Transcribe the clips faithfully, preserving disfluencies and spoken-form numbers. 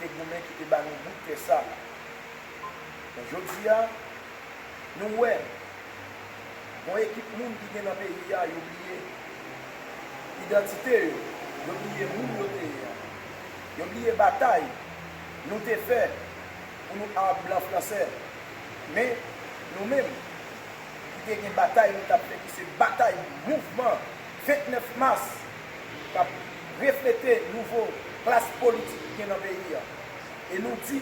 te goumen ki te ba nou bout tè sa. Men jodi a, nou wè, gon ekip moun ki gen nan peyi a, yo bliye idantite yo, yo bliye moun yo te ye a, yo bliye batay nou te fè pou nou ap blan fransè. Men, nou menm, ki te gen batay nou t ap fè, ki se batay mouvman vennèf mas, k ap reflete nouvo klas politik ki gen nan peyi a. E nou di,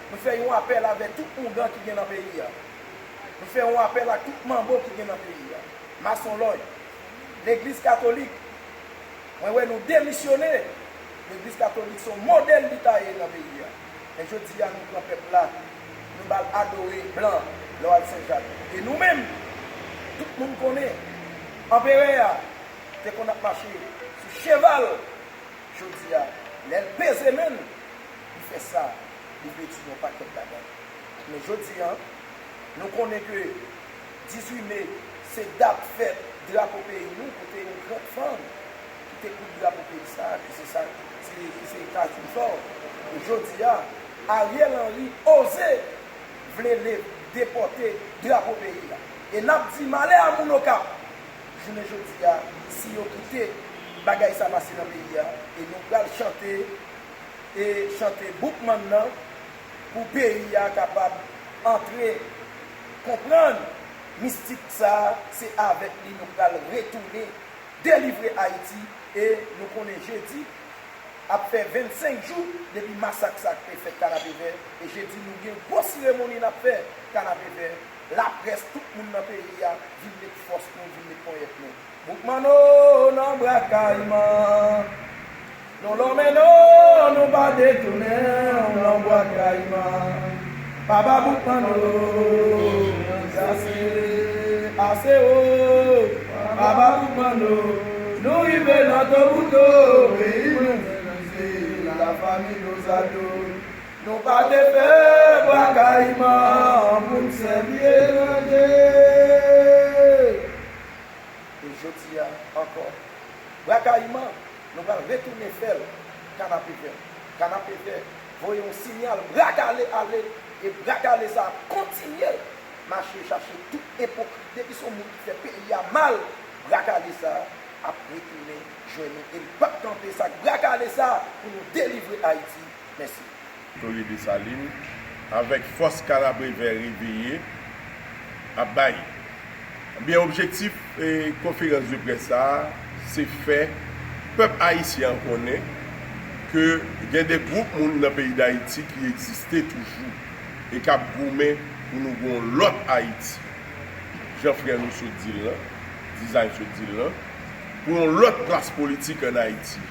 nou fè yon apèl avè tout ougan ki gen nan peyi a. Nou fè yon apèl ak tout manbo ki gen nan peyi a. Masonlòy, legliz katolik, mwen wè nou demisyone. Legliz katolik se yon modèl li ta ye nan peyi a. Men jodi a, nou pran pèp la, nou ba l adore blan lè w al Sen Jak. E nou menm, tout moun konnen, anperè a te konn ap mache sou cheval. Jodi a, lè l peze men l, li fè sa, li vle di yon pakèt bagay. Men jodi a, nou konnen ke dizuit me, se dat fèt drapo peyi nou, kote yon gran fanm ki te koud drapo peyi sa, ki se sa, ki, ki se Kazim Faw. E jodi a, Ariel Henry oze vle le-, depòte drapo peyi a. E n ap di malè a moun Okap, jounen jodi a, si yo kite bagay sa pase nan peyi a, e nou pral chante, e chante Boukman nan, pou peyi a kapab antre konprann mistik sa, se avèk li nou pral retounen delivre Ayiti. E nou konnen jedi ap fè vennsenk jou depi masak sa k te fèt Kanapevè. E jedi nou gen gwo seremoni n ap fè Kanapevè. Laprès, tout moun nan peyi a, vin met fòs nou, vin met ponyèt nou. Boukman o nan bra Kayiman. Nou lonmen nou, nou pa detounen w nan bwa Kayiman. Papa Boukman o, ase, ase o. Papa Boukman o, nou rive nan Tobouto, peyi nou divize, lafanmi Lozado. Nou pa te fè bwa Kayiman pou n sèvi etranje. E jodi a ankò, bra Kayiman, nou pral retounen fè l Kanapevè. Kanapevè voye yon siyal, bra kale ale, e bra kale sa ap kontinye mache chache tout ipokrit. Depi se yon moun ki fè peyi a mal, bra kale sa ap retounen jwenn nou. E l p ap kanpe, sa k bra kale sa pou nou delivre Ayiti. Mèsi. Toye Desalin, avèk fòs Kanapevè reveye, ap bay. Ebyen, objektif, e, konferans de près sa a, se fè pèp ayisyen an konnen ke gen de gwoup moun nan peyi Dayiti ki egziste toujou e k ap goumen pou nou gen yon lòt Ayiti. Jan frè nou sot di l lan, Dizay sot di l lan, pou yon lòt klas politik ann Ayiti.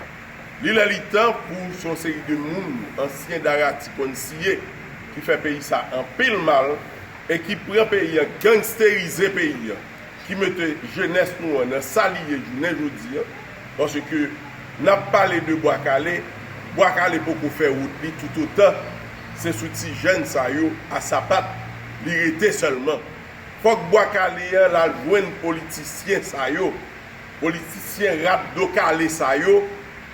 Li lè li tan pou se yon seri de moun, ansyen darati konn siye, ki fè peyi sa anpil mal e ki pran peyi an, gangsterize peyi an, ki mete jenès nou an nan sa li ye jounen jodi an, paske n ap pale de bwa kale, bwa kale poko fè wout li toutotan se sou ti jèn sa yo a sapat li rete sèlman. Fòk bwa kale an l al jwenn politisyen sa yo, politisyen rat do kale sa yo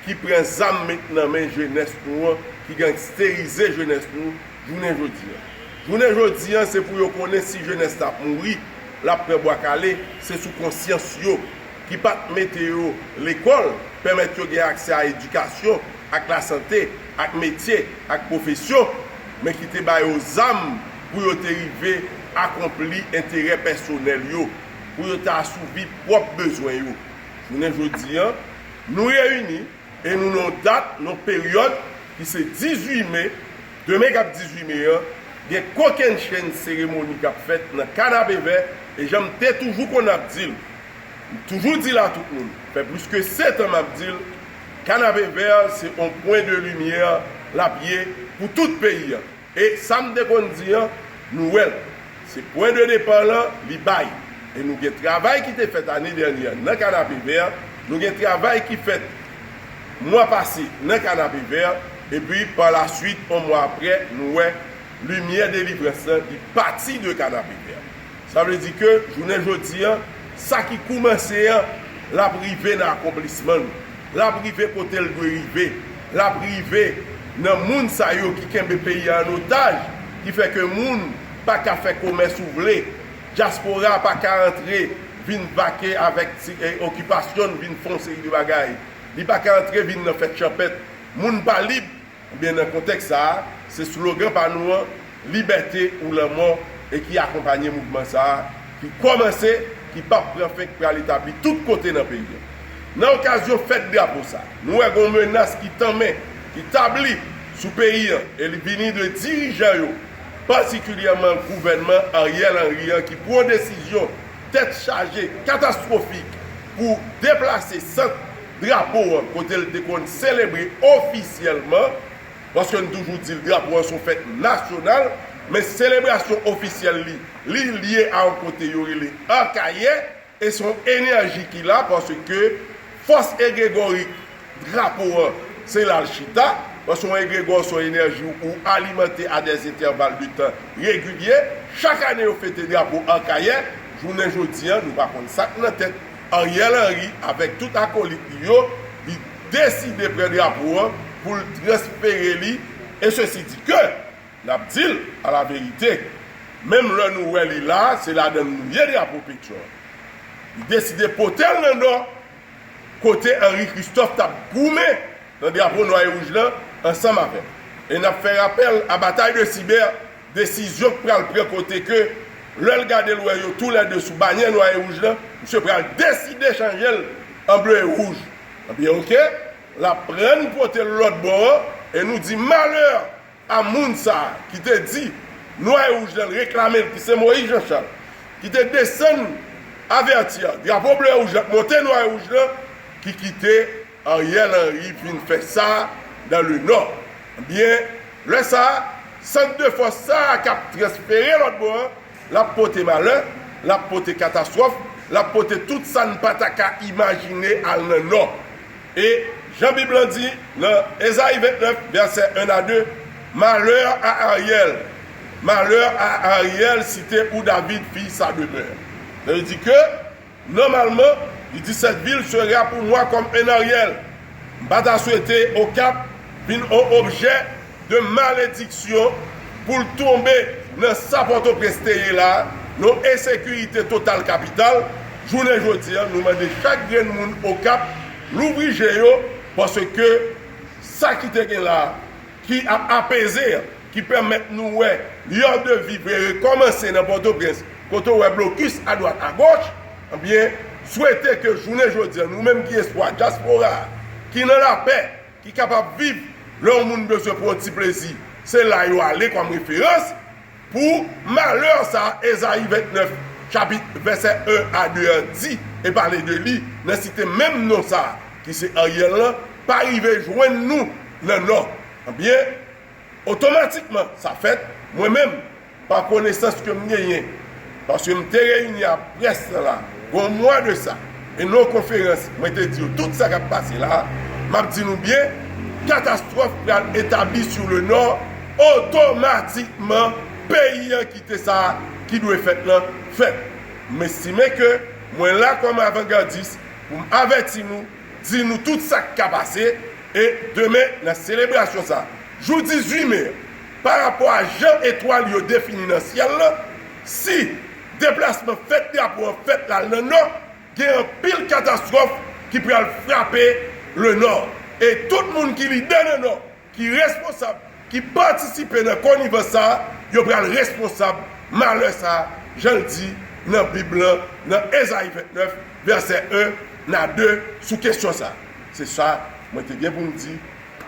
ki pran zam met nan men jenès nou an, ki gangsterize jenès nou jounen jodi an. Jounen jodi an, se pou yo konnen si jenès la ap mouri, l ap pran bwa kale, se sou konsyans yo, ki pa t mete yo lekòl, pèmèt yo gen aksè a edikasyon, ak lasante, ak metye, ak pwofesyon, men ki te ba yo zam pou yo te rive akonpli enterè pèsonèl yo, pou yo te asouvi pwòp bezwen yo. Jounen jodi an, nou reyini e nou nan yon dat, nan yon peryòd ki se dizuit me, demen k ap dizuit me an, gen kokennchenn seremoni k ap fèt nan Kanapevè, e jan m te toujou konn ap di l, m toujou di l a tout moun, fè plis ke sèt an m ap di l, Kanapevè se yon pwen de limyè l ap ye pou tout peyi an. E sa m te konn di an, nou wè l. Se pwen de depa lan, li bay. E nou gen travay ki te fèt ane dènyè nan Kanapevè, nou gen travay ki fèt mwa pase nan Kanapevè, epi pa la swit, yon mwa aprè, nou wè limyè delivrans lan, li pati de Kanapevè. Sa vle di ke jounen jodi an, sa ki koumanse an, l ap rive nan akonplisman l. L ap rive kote l dwe rive. L ap rive nan moun sa yo ki kenbe peyi a an otaj, ki fè ke moun pa ka fè komès ou vle. Dyaspora pa ka antre vin vake avèk ti, e, okipasyon, vin fè yon seri de bagay. Li pa ka antre vin nan fèt chanpèt. Moun pa lib. Ebyen, nan kontèks sa a, se slogan pa nou an, Libète ou lanmò, e ki akonpanye mouvman sa a, ki kòmanse, ki p ap pran fen, ki pral etabli tout kote nan peyi a. Nan okazyon fèt drapo sa a, nou wè gen yon menas ki tanmen, ki tabli sou peyi a, e li vini de dirijan yo, patikilyèman gouvènman Ariel Henry an, ki pran desizyon tèt chaje, katastwofik, pou deplase sant drapo an, kote l te konn selebre ofisyèlman, paske n toujou di l, drapo an se yon fèt nasyonal, men selebrasyon ofisyèl li, li lye a yon kote yo rele Akayè, e se yon enèji ki la, paske fòs egregorik drapo an, se la l chita, paske yon egregò se yon enèji ou alimante a dè entèval de tan regilye. Chak ane yo fete drapo Akayè, jounen jodi an, nou pa konn sa k nan tèt Ariel Henry avèk tout akolit li yo, li deside pran drapo an pou l transfere li, e sesi di ke, n ap di l a la verite, menm lè nou wè li la, se ladan l nou ye drapo Petyon an. Li deside pote l nan Nò, kote Henri Christophe t ap goumen nan drapo nwa e wouj lan ansanm avè l. E n ap fè rapèl a batay de Sibè, desizyon k pral pran kote ke lè l gade l wè yo toulède sou banyè nwa e wouj lan, misye pral deside chanje l an ble e wouj. Ebyen, oke, l ap pran n pote l lòt bò an, e nou di malè a moun sa a ki te di nwa e wouj lan, l reklame l, ki se Moïse Jean Charles, ki te desann avèti a, drapo ble e wouj lan, monte nwa e wouj lan, ki kite Ariel Henry vin fè sa dans le Nord. Ebyen, lè sa a, sant de fòs sa a k ap transfere lòt bò an, l ap pote malè, l ap pote katastwòf, l ap pote tout sa n pa ta ka imajine al nan Nò. E jan Bib lan di nan Ezayi ventnèf, vèsè en a de, malheur à Ariel, malheur à Ariel, cité où David fit sa demeure. Sa vle di ke, nòmalman, li di, cette ville sera pour moi comme un Ariel. M pa ta swete Okap vin yon objè de malediksyon pou l tonbe nan sa Pòtoprens te ye la, nan ensekirite total kapital. Jounen jodi a, nou mande chak grenn moun Okap louvri je yo, paske sa ki te gen la, ki ap apeze, ki pèmèt nou wè l'art de vivre rekòmanse nan Pòtoprens, kote w wè blokis adwat agoch, ebyen, swete ke jounen jodi a, nou menm ki espwa dyaspora a, ki nan lapè, ki kapab viv lè yon moun bezwen pran yon ti plezi, se la yo ale kòm referans. Pou malè sa, Ezayi ventnèf, chapit, vèsè en a de an di e pale de li nan site menm non sa, ki se Ariel lan, pa rive jwenn nou nan Nò. Ebyen, otomatikman, sa fèt, mwen menm, pa konesans ke m genyen, paske m te reyini a près lan la, gon mwa de sa, e nan yon konferans, mwen te di yo tout sa k ap pase la, m ap di nou byen, katastwòf pral etabli sou le Nò, otomatikman, peyi an kite sa ki dwe fèt lan fèt. M estime ke mwen la kòm avangadis pou m avèti nou, di nou tout sa k ka pase, e demen nan selebrasyon sa, jou dizuit me, pa rapò a jan etwal yo defini nan syèl lan, si deplasman fèt drapo an fèt l al nan Nò, gen anpil katastwòf ki pral frape le Nò. E tout moun ki lidè nan Nò, ki responsab, ki patisipe nan konivans sa, yo pral responsab malè sa, jan l di nan Bib lan, nan Ezayi ventnèf, vèsè en a de, sou kesyon sa. Se sa mwen te gen pou m di